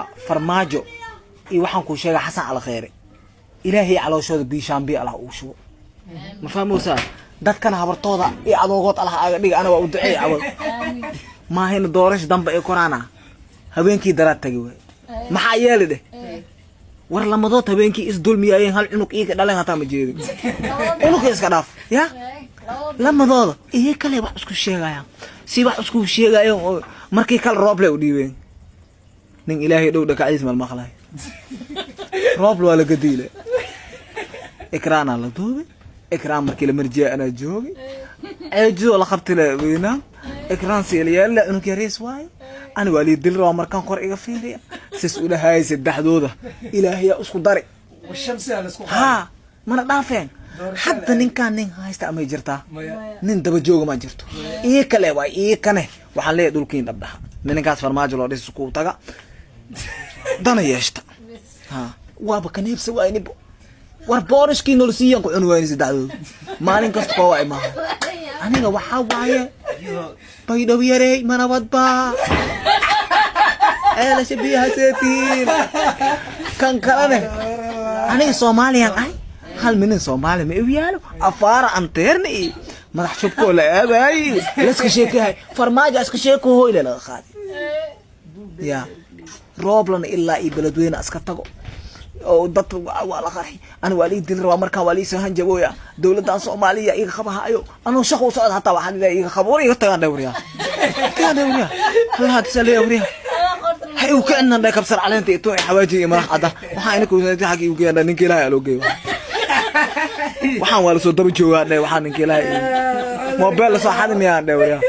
Farmaajo iyo waxaan kuu sheegay Xasan Cali Kheyre, Ilaahay calooshooda biishaambiya Allah ugu shubo. Ma fahmeysaa? Dadkana habartooda iyo adoogood Allah aga dhiga. Ana waa u duceey awal maahayna doorasha dambe ee koraana. Habeenkii daraad tagi waay, maxaa yeeli dheh? War lamadood habeenkii isdulmiyaayeen, hal cunug iiga dhalen hataa ma jeedin. Cunugka iska dhaaf ya, lamadooda iyo kale wax isku sheegayaan, si wax isku sheegayaan oo markii kale Rooble u dhiibeen. Nin Ilaahay dhow dhakacdiis malmaqlay, Rooble waa laga diilay, Ikraanaa la duubay. Ikraan markii la marjiya anaa joogay, ceejidoo la qabtile weynaa. Ikraan siilyaalla cunug yariis waaye, ani waa lii dil rabaa. Markaan kor iga fiiriya sis ulahaayay, saddexdooda Ilaahayaa isku dari. Haa, mana dhaafeen. Hadda ninkaan nin haysta amay jirtaa, nin daba jooga ma jirto. Iyo kale waay, iyo kane waxaan leeyahay dhulkiin dhabdhaha ninkaas Farmaajo loo dhis ku taga dana yeeshta. Ha waaba kaneebsa waaynibo. War boorishkii nolosiiyan ku cuni wayni saddexdooda maalin kasta koo waa maaha. Aniga waxaa waaye, Baydhow yarey manabadba, Ceelasha Biyaha seetiin. Kan kalene aniga Soomaaliyan ahay, hal minin Soomaali ma igu yaalo. Afaara anteerna iyo madax shubkoo la aadaay laska sheekahay, Farmaajo iska sheeko hoyle laga qaaday ya. Rooblana ilaa iyo Beledweyne iska tago oo dad waa la qarxi, ani waa lii dili rabaa. Markaan waa liisoo hanjabooya, dowladdan Soomaaliya iga qabahaayo. Anoo shaqo u socda hataa waxaa lidaa iga qabo. War iga tagaan dhe, waryaa tagaan dhe, waryaa halaha tisaleeya, waryaa ha igu kicinan dhe. Kabsar caleenta iyo tuuci xawaaji iyo madax cadda waxaa inaka xag igu geeyaan. Ninka Ilaahay aloo geeyo, waxaan waa lasoo daba joogaa dhe. Waxaa ninka Ilaahay mobile lasoo xadi miyaan dhe, waryaa.